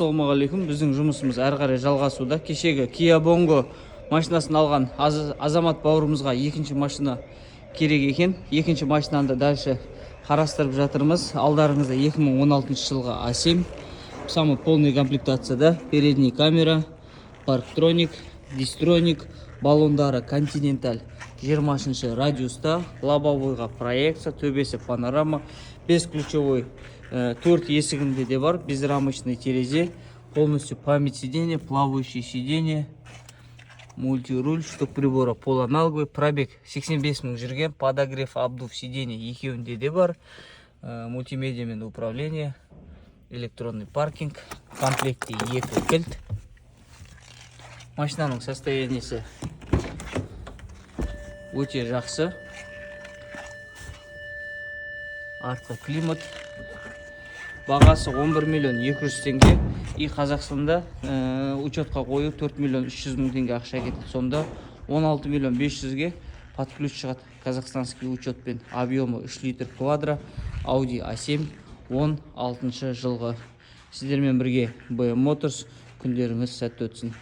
Ассалаумағалейкум! Біздің жұмысымыз әрі қарай жалғасуда. Кешегі Kia Bongo машинасын алған азамат бауырымызға екінші машина керек екен. Екінші машинаны да дальше қарастырып жатырмыз. Алдарыңызда 2016 жылғы А7, самый полный комплектацияда: передний камера, парктроник, дистроник, баллондары Continental 20 радиуста, лобовойға проекция, төбесі панорама, бесключевой, төрт есігінде де бар, безрамочный терезе, полностью память сиденья, плавающее сиденье, мультируль, штук прибора полуаналоговый, пробег 85 мың жүрген, подогрев, обдув сиденья екеуінде де бар, мультимедиамен управление, электронный паркинг, в комплекте екі кілт. Машинаның состояниесі өте жақсы, артқы климат. Бағасы 11 миллион 200 теңге. И Қазақстанда учетқа қою 4 миллион 300 мың теңге ақша кетеді. Сонда 16 миллион 500-ге под ключ шығады казахстанский учетпен. Объемы 3 литр, квадро, Audi A7, 16 жылғы. Сіздермен бірге BM Motors. Күндеріңіз сәтті өтсін!